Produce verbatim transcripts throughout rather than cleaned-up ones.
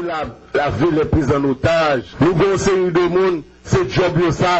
La, la vie les prises en otage. Nou gen yon seri de moun, se djòb yo sa,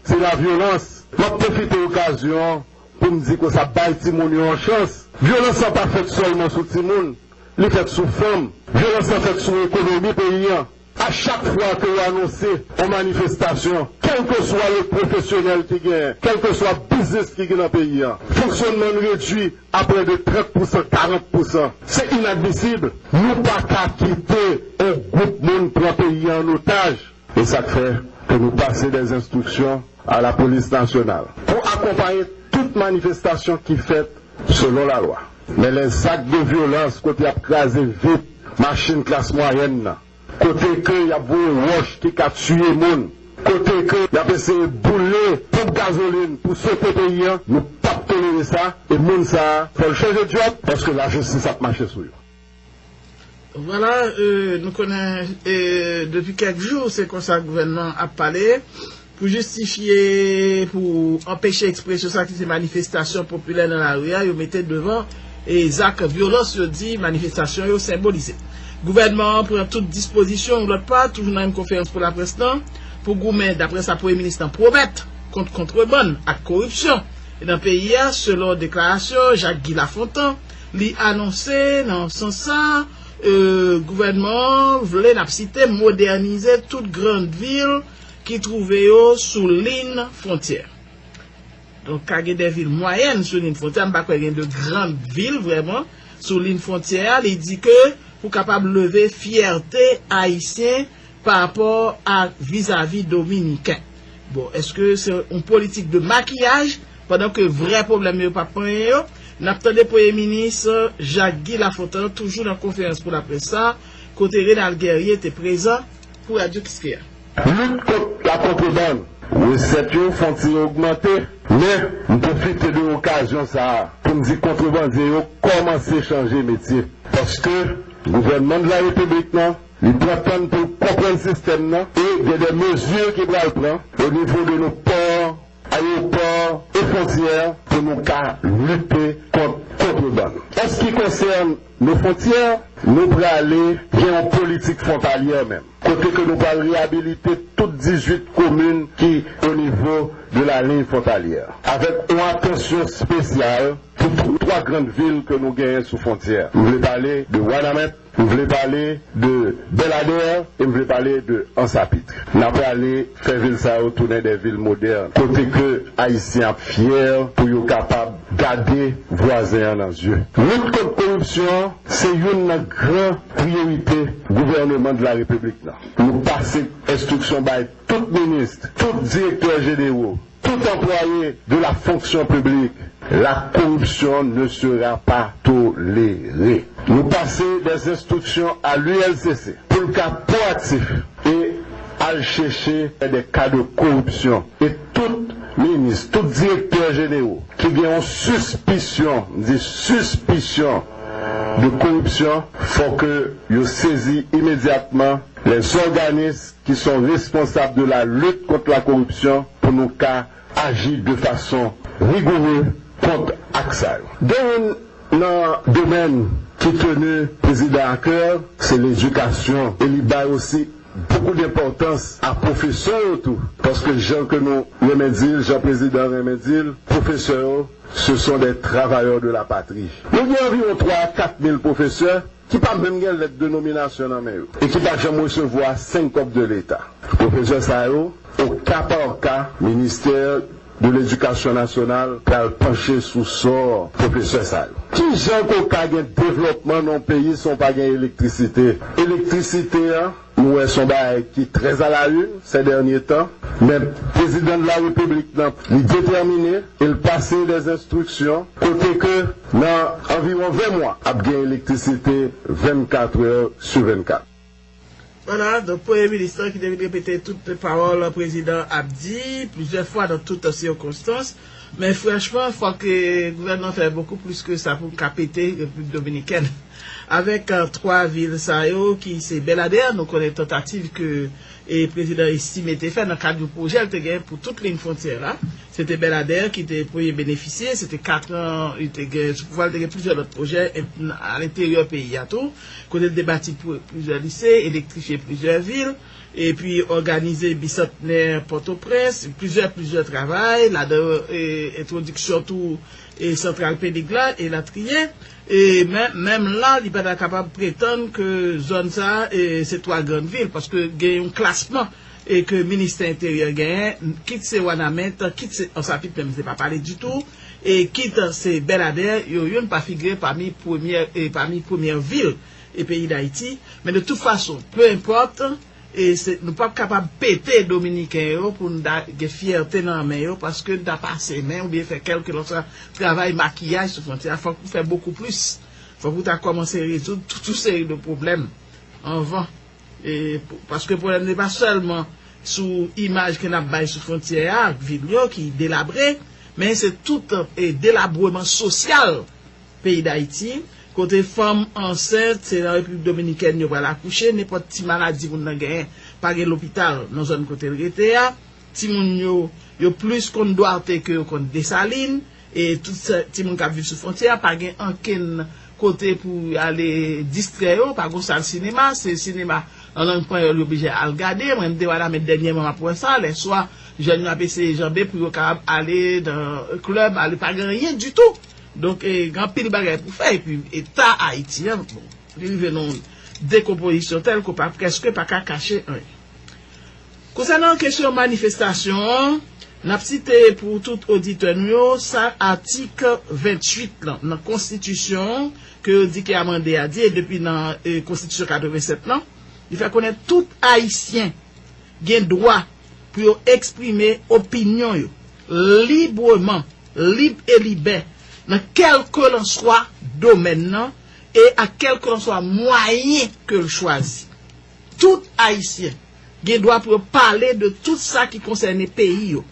se lavyolans. M ap pwofite okazyon an pou m di konsa, bay timoun yo yon chans. Vyolans lan pa fèt sèlman sou timoun, li fèt sou fanm. Vyolans lan fèt sou ekonomi peyi an. A chak fwa ke yo anonse yon manifestasyon, kèlkeswa le pwofesyonèl ki genyen, kèlkeswa biznis ki gen nan peyi an, fonksyònman n redui a prè de trant pousan, karant pousan. Se inadmisib. Nou pa ka kite yon gwoup moun pran peyi an an otaj. E sa k fè ke nou pase dè enstriksyon a la polis nasyonal pou akonpaye tout manifestasyon ki fèt selon lalwa. Men lè zak de vyolans kote y ap kraze vit machin klas mwayèn nan, kote ke y ap voye wòch ki ka tiye moun, kote ke y ap eseye boule ponp gazolin pou sote peyi an, nou p ap tolere sa. E moun sa a, fò l chanje djòb, paske lajistis ap mache sou yo. Vwala, euh, nou konnen, euh, depi kèk jou, se konsa gouvènman ap pale. Pou jistifye, pou anpeche ekspresyon sa ki se manifestasyon popilè nan lari a, yo mete devan e zak vyolans yo di manifestasyon yo senbolize. Gouvènman an pran tout dispozisyon, yon lòt pa, toujou nan menm konferans pou laprès lan, pou goumen, daprè sa premye minis lan pwomèt, kont kontrebann ak koripsyon nan peyi a, selon deklarasyon Jacques Guy Lafontant. Li anonse nan sans sa, euh, gouvènman an vle, n ap site, modènize tout grann vil ki twouve yo sou liy fwontyè. Donk ka gen de vil mwayèn sou liy fwontyè, m pa kwè gen de grann vil vrèman sou liy fwontyè a. Li di ke pou kapab leve fyète ayisyen pa rapò a vizavi dominiken. Bon, èske se yon politik de makiyaj pandan ke vrè pwoblèm yo p ap panyen yo? N ap tande premye minis Jacques Guy Lafontant toujou nan konferans pou laprès sa, kote Renald Guerrier te prezan pou Radyo Kiskeya. Lit kont la kontrebann. Resèt yo fon ti ogmante, men m pwofite de okazyon sa a pou m di kontrebandye yo kòmanse chanje metye. Paske gouvènman de la repiblik nan, li pran tan pou l konprann sistèm nan e gen de mezi ki pral pran o nivo de nou pò, ayewopò e fwontyè pou nou ka lite kont kontrebann. An se ki konsène nos frontières, nou prale gen yon politik fwontalyè menm, kote ke nou pral reyabilite tout dizuit komin ki o nivo de la liy fwontalyè, avèk yon atansyon espesyal pou twa grann vil ke nou genyen sou fwontyè. M vle pale de Wanament, m vle pale de Bèladè e m vle pale de Ansapit. N a prale fè vil sa yo tounen de vil modèn, kote ke Ayisyen ap fyè pou yo kapab gade vwazen an nan zye. Lit kont koripsyon an se youn nan gran priyorite gouvènman de la repiblik nan. Nou pase enstriksyon bay tout minis, tout direktè jenero, tout anplwaye de la fonction publique, la corruption ne sera pas tolérée. Nou pase de enstriksyon a l'U L C C pou l ka pwoaktif e al chèche de ka de koripsyon. E tout minis, tout direktè jenero ki gen yon sispisyon, m di sispisyon, de koripsyon, fò ke yo sezi imedyatman les organismes qui sont responsables de la lutte contre la corruption pou nou ka aji de fason rigoure kont ak sa yo. Gen youn nan domèn ki tenu prezidan a kè, se ledikasyon, e li bay osi bokou denpòtans a pwofesè yo tou, paske jan ke nou renmen di l, jan prezidan an renmen di l, pwofesè yo, ce sont des travailleurs de la patrie. Nou gen anviwon twa a kat mil pwofesè ki pa menm gen lèt de nominasyon nan men yo e ki pa janm resevwa senk kòb de Leta. Pwofesè sa yo, o ka pa ka, ministè de ledikasyon nasyonal pral panche sou sò pwofesè sa yo. Kijan ke w ka gen devlòpman nan yon peyi san w pa gen elektrisite? Elektrisite an, nou wè se yon bagay ki trè a la une ces derniers temps, men prezidan de la repiblik nan, li detèmine e l pase de enstriksyon kote ke nan anviwon ven mwa ap gen elektrisite vennkat è sou vennkat. Vwala, donk premye minis lan ki te vin repete tout pawòl prezidan ap di plizyè fwa nan tout sikonstans. Men franchman, fòk gouvènman fè bokou plis ke sa pou n ka pete Repiblik Dominikèn. Avèk twa vil sa yo ki se Bèladè, nou konnen tantativ ke e prezidan Estimé te fè nan kad yon pwojè l te gen pou tout liy fwontyè la. Se te Bèladè ki te premye benefisye, se te katran li te gen sou pouvwa, li te gen plizyè lòt pwojè a lenteryè peyi a tou, kote l te bati plizyè lise, elektrifye plizyè vil, epi òganize bisantnè Pòtoprens, plizyè plizyè travay, ladan entwodiksyon tou e santral Pelig la, elatriye. E men, menm la, li pa ta kapab pretann ke zòn sa a e, se twa grann vil, paske gen yon klasman e ke ministè enteryè genyen, kit se Wanament, kit se Ansapit, menm se pa pale ditou, e kit se Bèladè, yo youn pa figire pami premyè e pami premyè vil e peyi Dayiti. Men de tout fason, peu importe, e se, nou p ap kapab pete Dominiken yo pou n ta gen fyète nan men yo paske n ta pase men oubyen fè kèlkelanswa travay makiyaj sou fwontyè a. Fòk ou fè bokou plis. Fòk ou ta kòmanse rezoud tout yon seri de pwoblèm anvan. E, paske pwoblèm se pa sèlman sou imaj ke n ap bay sou fwontyè a ak vil yo ki delabre, men se tout e, delabreman sosyal peyi Dayiti, kote fanm ansent, se nan Repiblik Dominikèn yo pral akouche, nenpòt ti maladi moun nan genyen, pa gen lopital nan zòn kote l rete a. Timoun yo, yo plis konn Dwate ke yo konn Desalin, e tout sa, timoun k ap viv sou fwontyè a, pa gen ankenn kote pou ale distrè yo, pa gen sal sinema, se sinema an lang panyòl yo oblije al gade. Mwen, m te Wanament dènyèman, m ap wè sa, lèswa, jèn yo ap eseye janbe pou yo kapab ale nan klèb, ale, pa gen anyen ditou. Donk, e, gen anpil bagay pou fè, epi eta Ayiti an, bon, li rive nan yon dekonpozisyon tèl ke w pa, prèske pa ka kache anyen. Konsènan kesyon manifestasyon an, n ap site pou tout oditè nou yo, sa atik venntuit lan, nan konstitisyon an, ke yo di ke amande a di, e depi nan e, konstitisyon katrevennsèt lan, li fè konnen tout Ayisyen gen dwa pou yo eksprime opinyon yo libreman, lib e libè, nan kèlkelanswa domèn nan e ak kèlkelanswa mwayen ke l chwazi. Tout Ayisyen gen dwa pou yo pale de tout sa ki konsène peyi yo.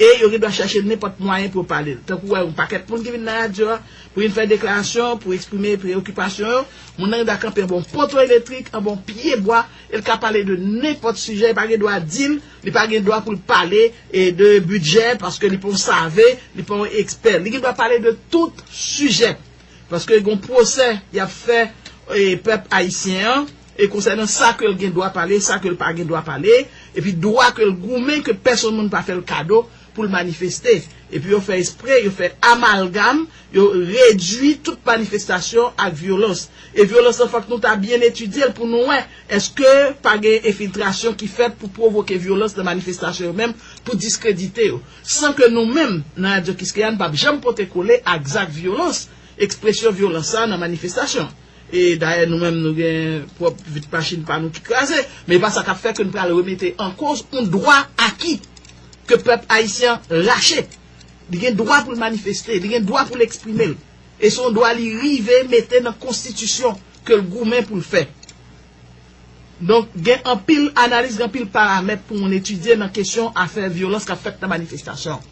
E yo gen dwa chèche nenpòt mwayen pou yo pale l. Tankou wè yon pakèt moun ki vin nan radyo a pou vin fè deklarasyon, pou eksprime preyokipasyon yo. Moun nan gen dwa kanpe anba yon poto elektrik, anba yon pye bwa, e l ka pale de nenpòt sijè, li pa gen dwa di l, li pa gen dwa pou l pale e de bidjè, paske li pa yon save, li pa yon ekspè. Li gen dwa pale de tout sijè. Paske gen yon pwosè y ap fè e, pèp ayisyen an, e konsènan sa ke l gen dwa pale, sa ke l pa gen dwa pale, epi dwa ke l goumen ke pèsonn moun pa fè l kado pou l manifeste. Epi yo fè espre, yo fè amalgam, yo redui tout manifestasyon ak vyolans. E vyolans lan, fòk nou ta byen etidye l pou nou wè èske pa gen enfiltrasyon ki fèt pou pwovoke vyolans nan manifestasyon yo menm, pou diskredite yo. San ke nou menm, nan Radyo Kiskeya, n p ap janm pote kole ak zak vyolans, ekspresyon vyolans sa nan manifestasyon. E dayè, nou menm, nou gen pwòp vit machin pa nou ki kraze. Men e pa sa k ap fè ke n pral remete an koz yon dwa aki ke pèp ayisyen an rache. Li gen dwa pou l manifeste, li gen dwa pou l eksprime l. E se yon dwa li rive mete nan konstitisyon ke l goumen pou l fè. Donk, gen anpil analiz, gen anpil paramèt pou moun etidye nan kesyon afè vyolans k ap fèt nan manifestasyon.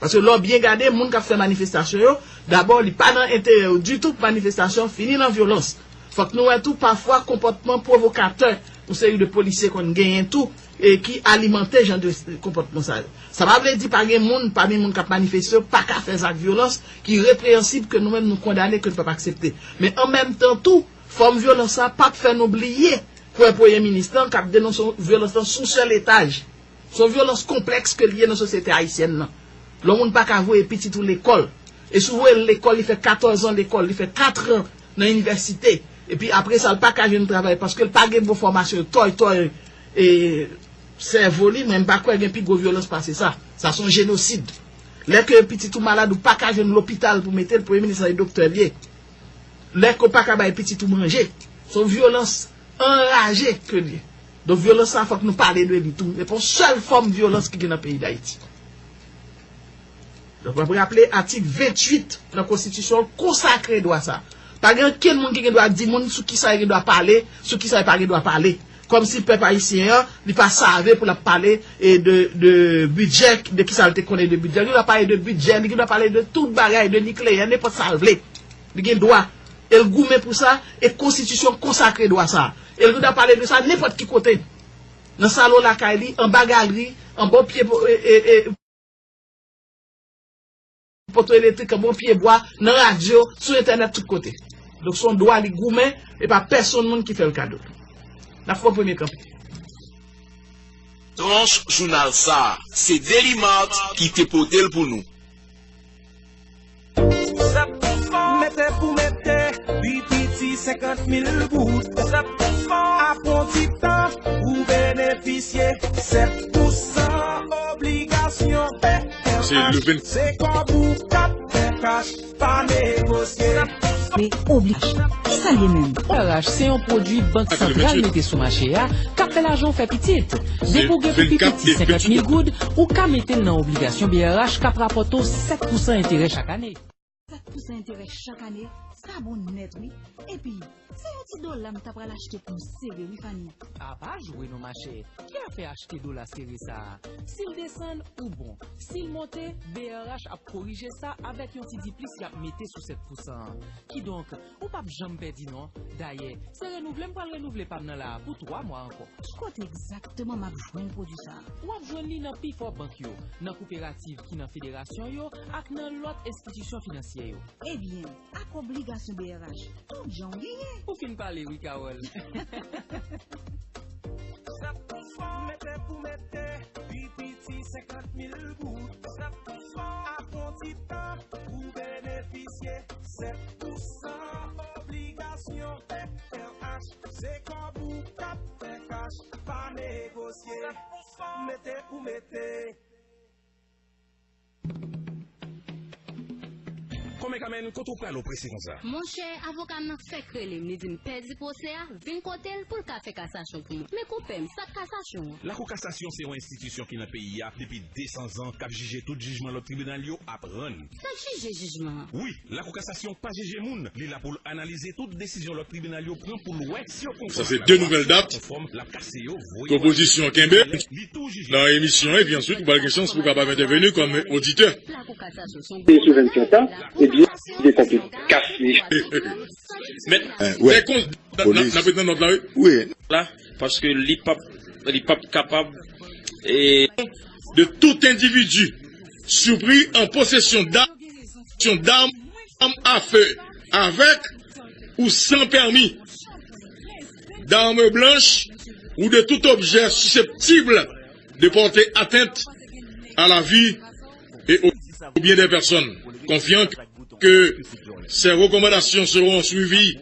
Paske lè w byen gade, moun k ap fè manifestasyon yo, dabò, li pa nan enterè yo ditou pou manifestasyon fini nan vyolans. Fòk nou wè tou, pafwa, konpòtman pwovokatè yon seri de polisye konn genyen tou, e ki alimante jan de konpòtman sa yo. Sa pa vle di pa gen moun pami moun k ap manifeste yo pa ka fè zak vyolans ki repreyansib, ke nou menm nou kondane, ke n p ap aksepte. Men an menm tan tou, fòm vyolans sa p ap fè nou bliye pwen premye minis lan k ap denonse vyolans lan sou sèl etaj. Se yon vyolans konplèks ke l ye nan sosyete ayisyèn nan. Lè yon moun pa ka voye pitit ou lekòl, e si w voye l lekòl, li fè katòz an lekòl, li fè katran nan inivèsite, epi apre sa, l pa ka jwenn travay paske l pa gen bon fòmasyon, tòy tòy e sèvo li, mwen m pa kwè gen pi gwo vyolans pase sa. Sa se yon jenosid. Lè ke pitit ou malad, ou pa ka jwenn lopital pou mete l, premye minis la e doktè l ye. Lè ke w pa ka bay pitit ou manje, se yon vyolans anraje ke l ye. Donk, vyolans sa, fòk nou pale de li tou. Se pa yon sèl fòm vyolans ki gen nan peyi Dayiti. Donk, w ap raple, atik venntuit nan konstitisyon an konsakre dwa sa. Pa gen okenn moun ki gen dwa di moun sou kisa li gen dwa pale, sou kisa li pa gen dwa pale. Kòmsi pèp ayisyen an, li pa save pou l ap pale e de, de bidjè, de kisa l te konnen de bidjè. Li gen dwa pale de bidjè, li gen dwa pale de tout bagay, de nikleyè, nenpòt sa l vle. Li gen dwa. E l goumen pou sa, e konstitisyon konsakre dwa sa. E l gen dwa pale de sa nenpòt ki kote. Nan salon lakay li, anba galri, anba pye po-, e, e, e, poto elektrik, anba pye bwa, nan radyo, sou entènèt, tout kote. Donk, se yon dwa li goumen, e pa pèsonn moun ki fè l kado. N ap fè yon premye kanpe. Tranch jounal sa a, se Daily Mart ki te pote l pou nou. Mete pou mete, pi piti senkant mil goud. Aprann ti tan pou benefisye sèt pousan obligasyon P R H. Se kòb ou k ap fè kach, pa negosye. Men oblij. Kisa l ye menm? P R H se yon pwodui Bank Santral mete sou mache a k ap fè lajan w fè pitit. Depi w gen pou pi piti senkant mil goud, ou ka mete l nan obligasyon B R H k ap rapòte w sèt pousan enterè chak ane. Sèt pousan enterè chak ane, sa bon nèt wi. Epi, se yon ti dola m ta pral achte pou m sere wi Fanny. A pa jwe non machè, ki afè achte dola sere sa a? Si l desann, ou bon. Si l monte, B R H ap korije sa avèk yon ti diplis y ap mete sou sèt pousan an. Kidonk, ou p ap janm pèdi non. Dayè, se renouvle m pral renouvle pa m nan la a pou twa mwa ankò. Ki kote egzakteman m ap jwenn pwodui sa a? W ap jwenn li nan pifò bank yo, nan koperativ ki nan federasyon yo ak nan lòt enstitisyon finansyè yo. Ebyen, ak obligasyon B R H, tout jan w genyen. Ou fin pale wi, Carole. Mete pou mete, pi piti senkant mil goud. Aprann ti tan pou benefisye sèt pousan obligasyon P R H. Se kòb ou k ap fè kach, pa negosye. Mete pou mete. Kòmè Kamèn, kote w prale w prese konsa? Monchè, avoka m nan fèk rele m, li di m pèdi pwosè a, vin kote l pou l ka fè kasasyon pou mwen. Men konpè m, sa k kasasyon an? Lakou Kasasyon se yon enstitisyon ki nan peyi a depi de san zan k ap jije tout jijman lòt tribinal yo ap rann. Sa k jije jijman an? Wi, Lakou Kasasyon pa jije moun, li la pou l analize tout desizyon lòt tribinal yo pran pou l wè si yo konfòm. Sa se de nouvèl dat. Konfòm, l ap kase yo, voye yo. Pwopozisyon kenbe nan emisyon, epi answit, ou pral gen chans pou w kapab entèveni kòm oditè. Sou vennsèt an, ebyen, de konplikasyon. Men, euh, ouais. N ap ret nan nòt la, wi. Wi. La, paske li p ap, li p ap kapab, e, de tout endividi surpris en possession d'armes, d'armes à feu, avec ou sans permis d'armes blanches ou de tout objet susceptible de porter atteinte à la vie et au, au bien des personnes, confiant que ces recommandations seront suivies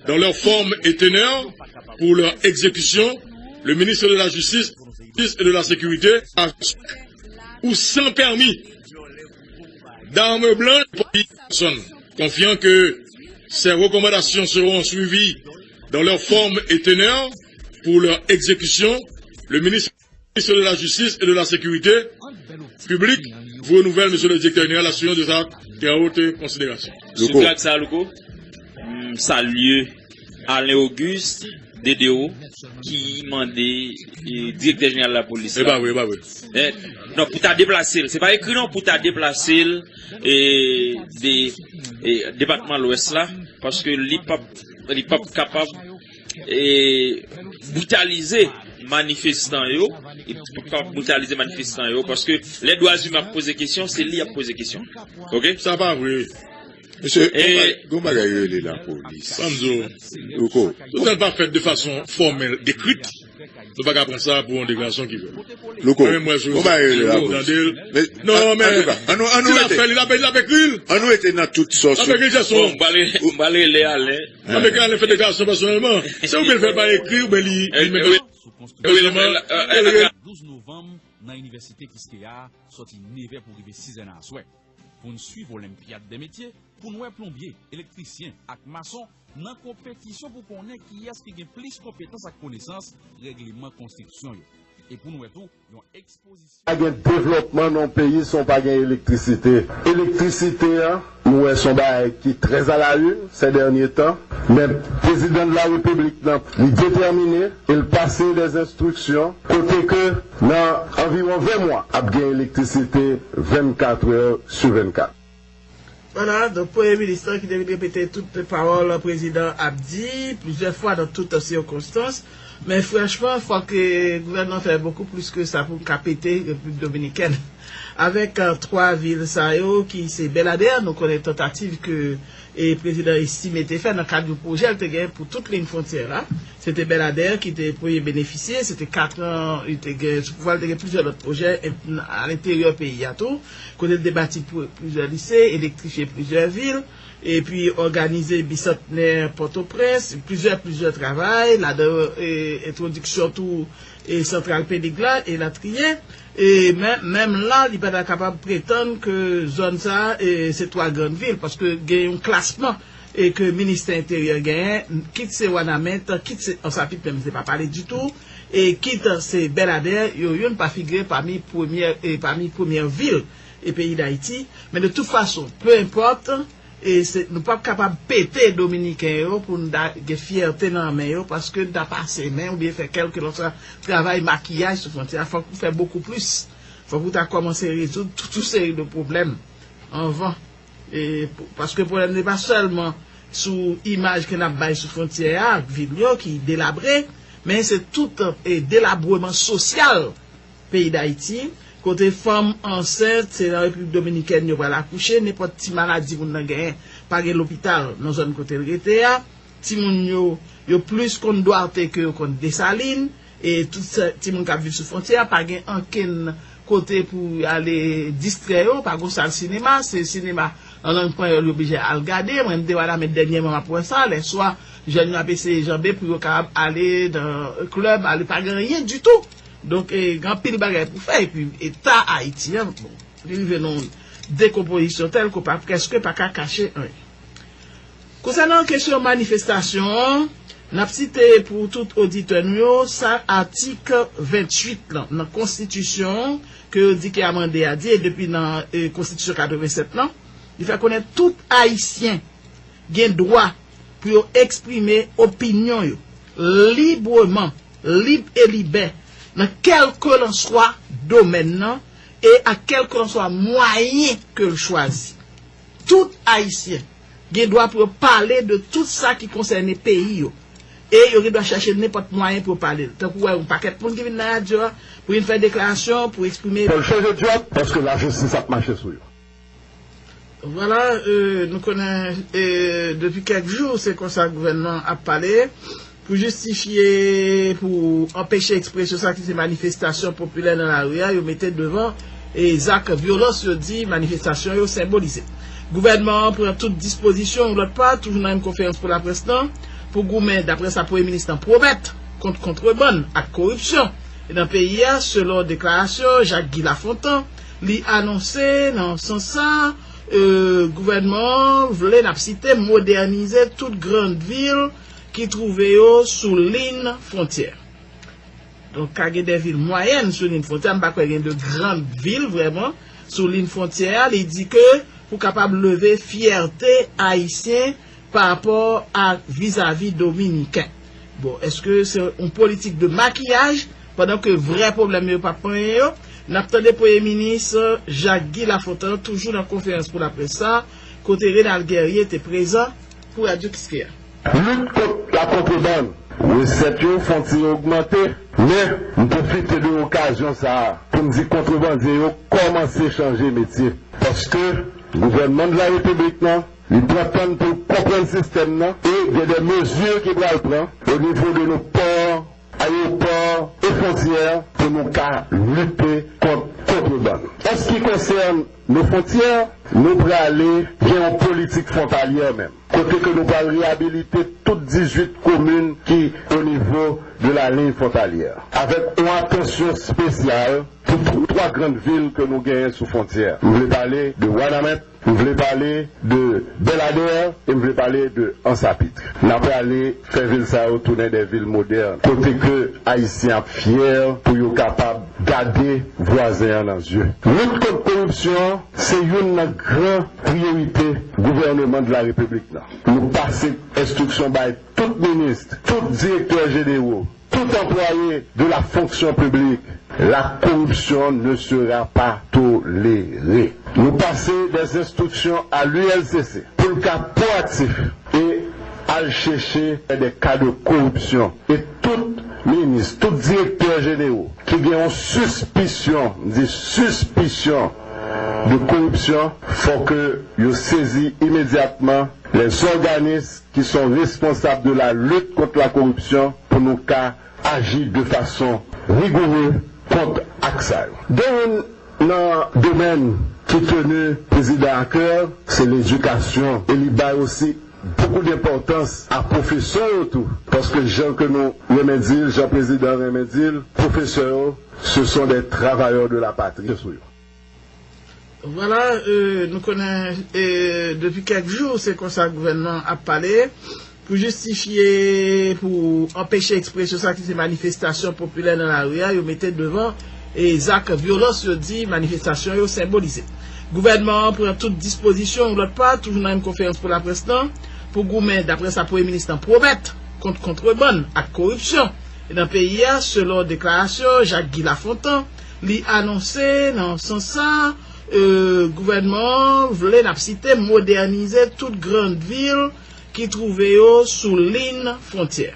dans leur forme et teneur pour leur exécution, le ministre de la Justice et de la Sécurité, avec ou sans permis d'armes blanches pour personne, confiant que ces recommandations seront suivies dans leur forme et teneur pour leur exécution, le ministre de la Justice et de la Sécurité publique vous renouvelle, Monsieur le Directeur Général, l'assurance de sa très haute considération. Sou gad sa, Louko, m salye Alain Auguste, D D O, ki mande, e, direktè jeneral lapolis la. E pa vre, e pa vre. E, non, pou ta deplase l. Se pa ekri non, pou ta deplase l, e, de, e, depatman Lwès la, paske li p ap, li p ap kapab, e, brutalize manifestan yo, li p ap kapab brutalize manifestan yo, paske lè dwa imen ap poze kesyon, se li y ap poze kesyon. Oke? Sa pa vre. Mesye, e, gon ba-, gon bagay rele lapolis. Ban m di w. Louko. Tout sa l pa fèt de fason fòmèl, ekrit, nou pa ka pran sa pou yon deklarasyon ki vrè. Louko, gon bagay rele lapolis. Non, men, si l ap fè l, li ap, li ap ekri l. Ann nou rete nan tout sòs. L ap ekri l, se son. Bon, m pral, m pral rele Alain. L ap ekri, Alain fè deklarasyon pèsonèlman. Se oubyen l fè l pa ekri, oubyen li, li mete sou konstriksyon. Douz novanm, nan Inivèsite Kiskeya, sòti nevè pou rive sizè nan aswè. Pou n swiv Olenpyad dè metye, pou n wè plonbye, elektrisyen ak mason nan konpetisyon pou konnen kiyès ki gen plis konpetans ak konesans règleman konstriksyon yo. E pou n wè tou yon ekspozisyon. Pa gen devlòpman nan yon peyi san w pa gen elektrisite. Elektrisite a, nou wè se yon bagay ki trè a la une ces derniers temps. Men prezidan de la repiblik nan, li detèmine e l pase dè enstriksyon kote ke nan anviwon ven mwa, ap gen elektrisite vennkat è sou vennkat. Vwala, donk, Premye Minis lan ki te vin repete tout pawòl prezidan ap di plizyè fwa nan tout sikonstans. Men franchman, fòk, eh, gouvènman fè bokou plis ke sa pou n ka pete Repiblik Dominikèn. Avèk, eh, twa vil sa yo ki se Bèladè, nou konnen tantativ ke, eh, prezidan Estimé te fè nan kad yon pwojè l te gen pou tout liy fwontyè la. Se te Bèladè ki te premye benefisye, se te kat an, li te gen, sou pouvwa l te gen plizyè lòt pwojè, eh, alenteryè peyi a tou, kote l te bati pl-, plizyè lise, elektrifye plizyè vil, epi òganize bisantnè Pòtoprens, plizyè, plizyè travay, ladan, eh, entwodiksyon tou, eh, santral Pelig la, elatriye. E men, menm la, li pa ta kapab pretann ke zòn sa a, eh, se twa grann vil, paske gen yon klasman, eh, ke Ministè Enteryè genyen, kit se Wanament, kit se Ansapit, menm se pa pale ditou, e kit se Bèladè, yo youn pa figire pami premyè, eh, pami premyè vil, eh, peyi Dayiti. Men de tout fason, peu importe, e se, nou p ap kapab pete Dominiken yo pou n ta gen fyète nan men yo, paske n ta pase men oubyen fè kèlkelanswa travay makiyaj sou fwontyè a. Fòk nou fè bokou plis. Fòk nou ta kòmanse rezoud tout yon seri de pwoblèm anvan. E, pou, paske pwoblèm se pa sèlman sou imaj ke n ap bay sou fwontyè a ak vil yo ki delabre, men se tout, eh, delabreman sosyal peyi Dayiti, kote fanm ansent, se nan Repiblik Dominikèn yo pral akouche, nenpòt ti maladi moun nan genyen, pa gen lopital nan zòn kote l rete a. Timoun yo, yo plis konn Dwate ke yo konn Desalin, e tout sa, timoun k ap viv sou fwontyè a, pa gen ankenn kote pou ale distrè yo, pa gen sal sinema, se sinema an lang panyòl yo oblije al gade. Mwen, m te Wanament dènyèman, m ap wè sa, lèswa, jèn yo ap eseye janbe pou yo kapab ale nan klèb, ale, pa gen anyen ditou. Donk, e, gen anpil bagay pou fè, epi eta Ayiti an, bon, li rive nan yon dekonpozisyon tèl ke w pa, prèske pa ka kache anyen. Konsènan kesyon manifestasyon an, n ap site pou tout oditè nou yo, sa atik venntuit lan nan konstitisyon an, ke yo di ke amande a di, e depi nan, e, konstitisyon katrevennsèt lan, li fè konnen tout Ayisyen gen dwa pou yo eksprime opinyon yo libreman, lib e libè, nan kèlkelanswa domèn nan e ak kèlkelanswa mwayen ke l chwazi. Tout Ayisyen gen dwa pou yo pale de tout sa ki konsène peyi yo. E yo gen dwa chèche nenpòt mwayen pou yo pale l. Tankou w wè yon pakèt moun ki vin nan radyo a pou vin fè deklarasyon, pou eksprime. Fò l chanje djòb, paske lajistis ap mache sou yo. Vwala, e, nou konnen, e, depi kèk jou, se konsa gouvènman ap pale pou jistifye, pou anpeche ekspresyon sa ki se manifestasyon popilè nan lari a, yo mete devan, e, zak vyolans yo di manifestasyon yo senbolize. Gouvènman an pran tout dispozisyon, yon lòt pa, toujou nan menm konferans pou laprès lan, pou goumen, daprè sa premye minis lan pwomèt, kont kontrebann ak koripsyon nan peyi a, selon deklarasyon Jacques Guy Lafontant. Li anonse nan sans sa, e, gouvènman an vle, n ap site, modènize tout grann vil ki twouve yo sou liy fwontyè. Donk, ka gen de vil mwayèn sou liy fwontyè, m pa kwè gen de grann vil vrèman sou liy fwontyè a. Li di ke pou kapab leve fyète ayisyen pa rapò a vizavi dominiken. Bon, èske se yon politik de makiyaj, pandan ke vrè pwoblèm yo p ap panyen yo? N ap tande Premye Minis Jacques Guy Lafontant toujou nan konferans pou laprès sa, kote Renald Guerrier te prezan pou Radyo Kiskeya. Lit kont la kontrebann. Resèt yo fè yon ti ogmante, men m pwofite de okazyon sa a pou m di kontrebandye yo kòmanse chanje metye. Paske gouvènman de la repiblik lan, li pran tan pou l konprann sistèm nan e gen de mezi ki pral pran o nivo de nou pò, ayewopò e fwontyè pou nou ka lite kont kontrebann. An se ki konsène nou fwontyè, nou prale gen yon politik fwontalyè menm, kote ke nou pral reyabilite tout dizuit komin ki o nivo de la liy fwontalyè, avèk yon atansyon espesyal pou tw-, twa grann vil ke nou genyen sou fwontyè. M vle pale de Wanament, m vle pale de Bèladè e m vle pale de Ansapit. N ap prale fè vil sa yo tounen de vil modèn, kote ke Ayisyen ap fyè pou yo kapab gade vwazen an nan zye. Lit kont koripsyon an se youn nan gran priyorite gouvènman de la repiblik lan. Nou pase enstriksyon bay tout minis, tout direktè jenewo, Tout employé de la fonction publique, la corruption ne sera pas tolérée. Nou pase des instructions à l'U L C C pou l ka pwoaktif e al chèche des cas de corruption. E tout minis, tout direktè jenewo ki gen yon sispisyon, m di sispisyon, de koripsyon, fò ke yo sezi imedyatman les organismes qui sont responsables de la lutte contre la corruption pou nou ka aji de fason rigoure kont ak sa yo. Gen youn nan domèn ki tenu prezidan a kè, se ledikasyon, e li bay osi beaucoup d'importance à pwofesè yo tou, paske jan ke nou renmen di l, jan prezidan renmen di l, pwofesè yo, ce sont des travailleurs de la patrie. Vwala, euh, nou konnen, euh, depi kèk jou, se konsa gouvènman ap pale. Pou jistifye, pou anpeche ekspresyon sa ki se manifestasyon popilè nan lari a, yo mete devan e zak vyolans yo di manifestasyon yo senbolize. Gouvènman an pran tout dispozisyon, yon lòt pa, toujou nan menm konferans pou laprès lan, pou goumen, daprè sa premye minis lan pwomèt, kont kontrebann ak koripsyon nan peyi a, selon deklarasyon Jacques Guy Lafontant, li anonse nan sans sa, euh, gouvènman an vle, n ap site, modènize tout grann vil ki twouve yo sou liy fwontyè.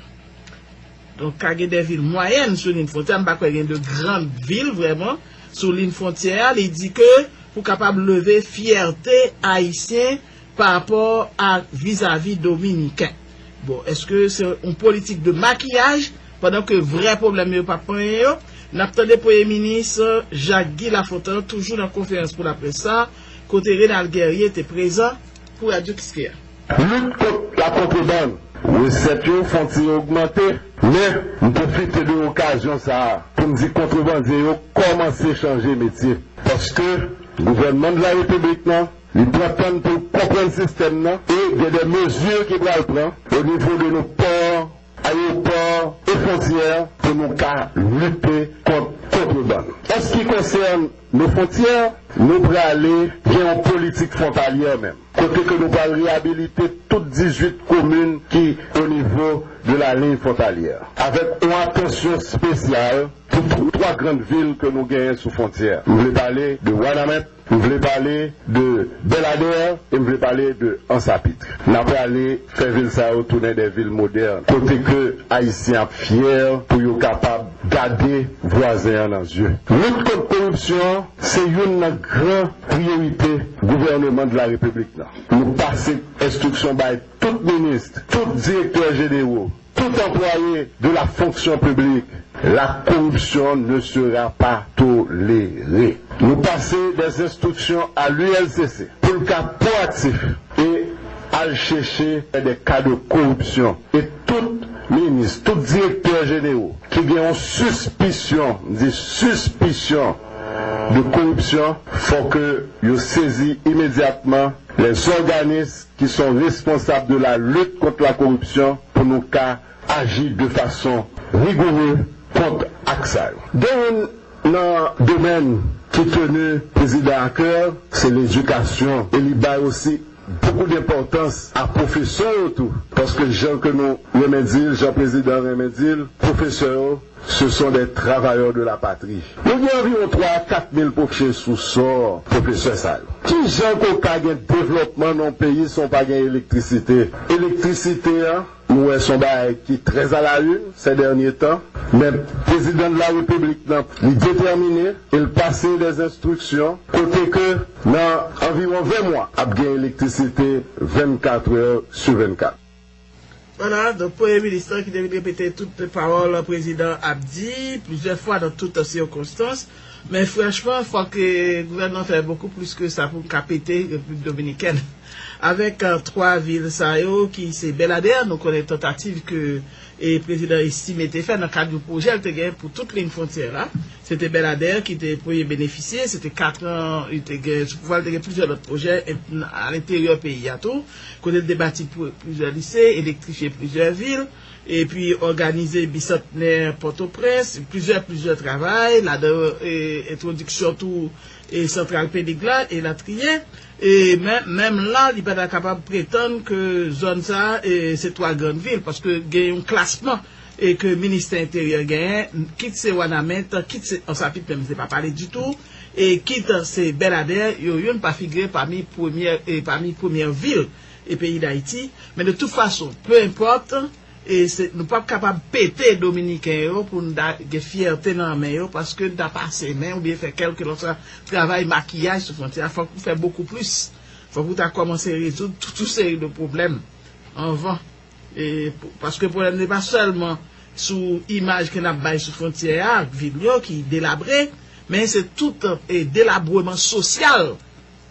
Donk, ka gen de vil mwayèn sou liy fwontyè, m pa kwè gen de grann vil vrèman sou liy fwontyè a. Li di ke pou kapab leve fyète ayisyen pa rapò a vizavi dominiken. Bon, èske se yon politik de makiyaj pandan ke vrè pwoblèm yo p ap panyen yo? N ap tande premye minis Jacques Guy Lafontant toujou nan konferans pou laprès sa, kote Renald Guerrier te prezan pou Radyo Kiskeya. Lit kont la kontrebann. Resèt yo fon ti ogmante, men m pwofite de okazyon sa a pou m di kontrebandye yo kòmanse chanje metye. Paske gouvènman de la repiblik nan, li pran tan pou l konprann sistèm nan e gen de mezi ki pral pran o nivo de nou pò, ayewopò e fwontyè pou nou ka lite kont kontrebann. An ce qui concerne nos frontières, nou prale gen yon politik fwontalyè menm, kote ke nou pral reyabilite tout dizuit komin ki o nivo de la liy fwontalyè, avèk yon atansyon espesyal pou tw-, twa grann vil ke nou genyen sou fwontyè. M vle pale de Wanament, m vle pale de Bèladè e m vle pale de Ansapit. N ap prale fè vil sa yo tounen de vil modèn, kote ke Ayisyen ap fyè pou yo kapab gade vwazen an nan zye. Lit kont koripsyon an se youn nan gran priyorite gouvèneman de la repiblik nan. Nou pase enstriksyon bay tout minis, tout direktè jenewo, tout anplwaye de la fonction publique, la corruption ne sera pas tolérée. Nou pase des instructions à l'U L C C pou l ka pwoaktif e al chèche des cas de corruption. E tout minis, tout direktè jenewo ki gen yon sispisyon, m di sispisyon, de koripsyon, fò ke yo sezi imedyatman les organismes qui sont responsables de la lutte contre la corruption pou nou ka aji de fason rigoure kont ak sa yo. Gen youn nan domèn ki tenu prezidan a kè, se ledikasyon, e li bay osi beaucoup d'importance a pwofesè yo tou, paske jan ke nou renmen di l, jan prezidan renmen di l, pwofesè yo, ce sont des travailleurs de la patrie. Nou gen anviwon twa a kat mil pwofesè sou sò pwofesè sa yo. Kijan ke w ka gen devlòpman nan yon peyi san w pa gen elektrisite? Elektrisite a, nou wè se yon bagay ki trè a la une ces derniers temps, men prezidan de la repiblik nan, li detèmine e l pase des instructions kote ke nan anviwon ven mwa ap gen elektrisite vennkat è sou vennkat. Vwala, donk premye minis lan ki te vin repete tout pawòl prezidan ap di plizyè fwa nan tout sikonstans. Men franchman, fòk gouvènman fè bokou plis ke sa pou n ka pete Repiblik Dominikèn. Avèk, euh, twa vil sa yo ki se Bèladè, nou konnen tantativ ke, e, prezidan Estimé te fè nan kad yon pwojè l te gen pou tout liy fwontyè la. Se te Bèladè ki te premye benefisye, se te kat an, li te gen, sou pouvwa l te gen plizyè lòt pwojè, e, a lenteryè peyi a tou, kote l te bati pl-, plizyè lise, elektrifye plizyè vil, epi òganize bisantnè Pòtoprens, plizyè, plizyè travay, ladan, e, entwodiksyon tou, e, santral Pelig la, e latriye. E men, menm la, li pa ta kapab pretann ke zòn sa a, e, se twa grann vil, paske gen yon klasman e ke Ministè Enteryè genyen, kit se Wanament, kit se Ansapit, menm se pa pale ditou, e kit se Bèladè, yo youn pa figire pami premyè, e pami premyè vil e peyi Dayiti. Men de tout fason, peu importe, e se, nou p ap kapab pete Dominiken yo pou n ta gen fyète nan men yo, paske n ta pase men oubyen fè kèlkelanswa travay makiyaj sou fwontyè a. Fòk ou fè bokou plis. Fòk ou ta kòmanse rezoud tout yon seri de pwoblèm anvan. E, pou- paske pwoblèm se pa sèlman sou imaj ke n ap bay sou fwontyè a, ak vil yo ki delabre, men se tout e, delabreman sosyal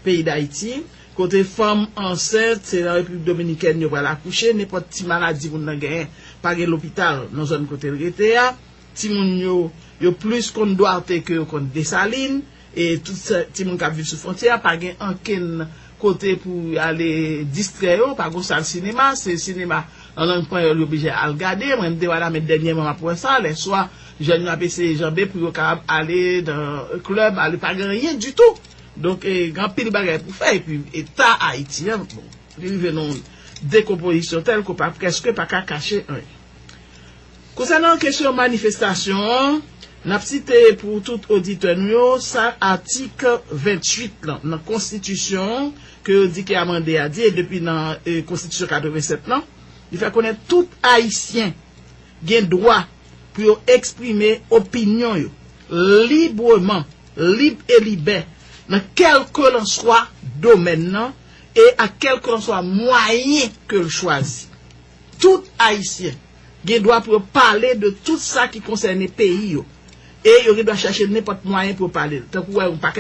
peyi Dayiti, kote fanm ansent, se nan Repiblik Dominikèn yo pral akouche, nenpòt ti maladi moun nan genyen, pa gen lopital nan zòn kote l rete a, timoun yo, yo plis konn Dwate ke yo konn Desalin, e tout sa, timoun k ap viv sou fwontyè a, pa gen ankenn kote pou ale distrè yo, pa gen sal sinema, se sinema an lang panyòl yo oblije al gade. Mwen, m te Wanament dènyèman, m ap wè sa, lèswa, jèn yo ap eseye janbe pou yo kapab ale nan klèb, ale, pa gen anyen ditou. Donk, e, gen anpil bagay pou fè, epi eta Ayiti an, bon, li rive nan yon dekonpozisyon tèl ke w pa, prèske pa ka kache anyen. Konsènan kesyon manifestasyon an, n ap site pou tout oditè nou yo, sa atik venntuit lan nan konstitisyon an, ke yo di ke amande a di, e depi nan e, konstitisyon katrevennsèt lan, li fè konnen tout Ayisyen gen dwa pou yo eksprime opinyon yo libreman, lib e libè, nan kèlkelanswa domèn nan e ak kèlkelanswa mwayen ke l chwazi. Tout Ayisyen gen dwa pou yo pale de tout sa ki konsène peyi yo. E yo gen dwa chèche nenpòt mwayen pou yo pale l. Tankou wè, ou pa